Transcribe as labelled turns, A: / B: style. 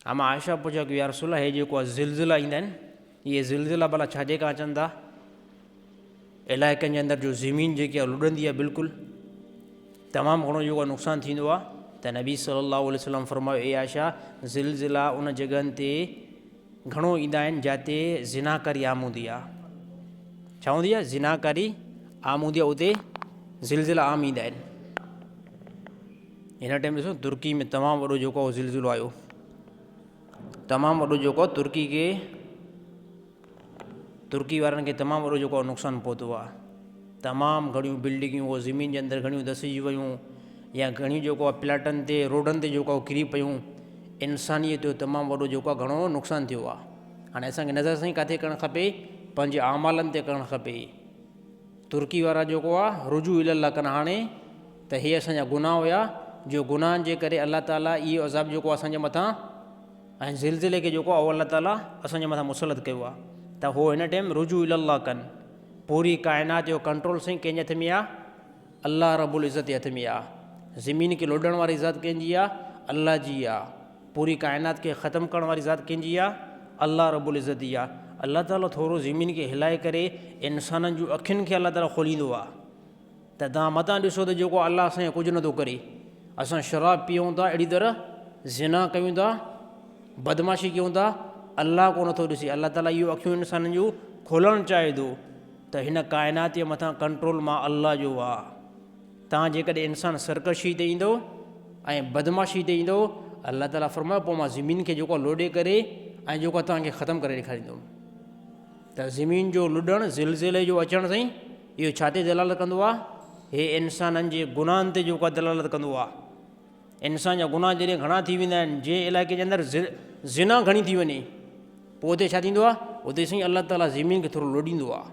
A: اما عائشه پڇيو ڪي يا رسول الله هي جيڪو زلزلا ايندا آهن اهي زلزلا ڀلا ڇا جي کان اچن ٿا؟ علائقن جي اندر جو زمين جيڪي آهي لڏندي آهي بلڪل تمام گهڻو جيڪو نقصان ٿيندو آهي ته نبي صلي الله عليه وسلم فرمايو اي عائشه زلزلا ان جڳهن تي گهڻو ايندا آهن جاتي زناڪاري عام هوندي آهي. ڇا هوندي آهي؟ زناڪاري عام هوندي آهي اتي زلزلا عام ايندا آهن. هن ٽائيم ڏسو ترڪي ۾ تمام وڏو جيڪو آهي زلزلو آيو تمام وڏو جيڪو آهي ترڪي کي ترڪي وارن کي تمام وڏو جيڪو آهي نقصان پهتو آهي تمام گهڻيون بلڊنگيون اهو زمين جي اندر گهڻيون دسجي ويون يا گهڻيون جيڪو آهي پلاٽن تي روڊن تي جيڪو آهي ڪري پيون انسانيت جو تمام وڏو جيڪو آهي گهڻو نقصان ٿيو آهي هاڻي اسانکي نظر سائين ڪاٿي ڪرڻ کپي پنهنجي اعمالن تي ڪرڻ کپي ترڪي وارا جيڪو آ رجوع الي الله ڪن هاڻي ته هي اسان جا گناهه هيا جو گناهن جي ڪري الله تعالي اهو عذاب جيڪو اسان جي مٿان ۽ زلزلي کي جيڪو آ الله تعالي اسان جي مٿان مسلط ڪيو آ ته هو هن ٽيم رجوع الي الله ڪن پوري ڪائنات جو ڪنٽرول سائين ڪنهن جي هٿ ۾ آ الله رب العزت جي هٿ ۾ آ زمين کي لوڏڻ واري ذات ڪنهن جي آ الله جي آ پوري ڪائنات کي ختم ڪرڻ واري ذات ڪنهن جي آ؟ الله رب العزت جي آ. الله تعاليٰ ٿورو زمين کي هلائي ڪري انسانن جون اکين کي الله تعاليٰ کوليندو آ ته توهان متان ڏسو ته جيڪو الله اسان کي ڪجهه نٿو ڪري اسان شراب پيئون ٿا اهڙي طرح زنا ڪيون ٿا بدمعاشي ڪيون ٿا الله ڪو نٿو ڏسي الله تعاليٰ اهو اکيون انسانن جون کولڻ چاهي ٿو ته هن ڪائنات جي مٿان ڪنٽرول مان الله جو آ. توهان جيڪڏهن انسان سرڪشي تي ايندو ۽ بدمعاشي تي ايندو، الله تعاليٰ فرمايو پوء مان زمين کي جيڪو آهي لوڏي ڪري ۽ جيڪو آهي توهان کي ختم ڪري ڏيکاريندم. ته زمين جو لڏڻ، زلزلي جو اچڻ سائين اهو ڇا تي دلالت ڪندو آهي؟ هي انسانن جي گناهن تي جيڪو آهي دلالت ڪندو آهي. انسان جا گناهه جڏهن گهڻا ٿي ويندا آهن، جنهن علائقي جي اندر زنا گهڻي ٿي وڃي پوء اتي ڇا ٿيندو آهي؟ اتي سائين الله تعاليٰ زمين کي ٿورو لوڏيندو آهي.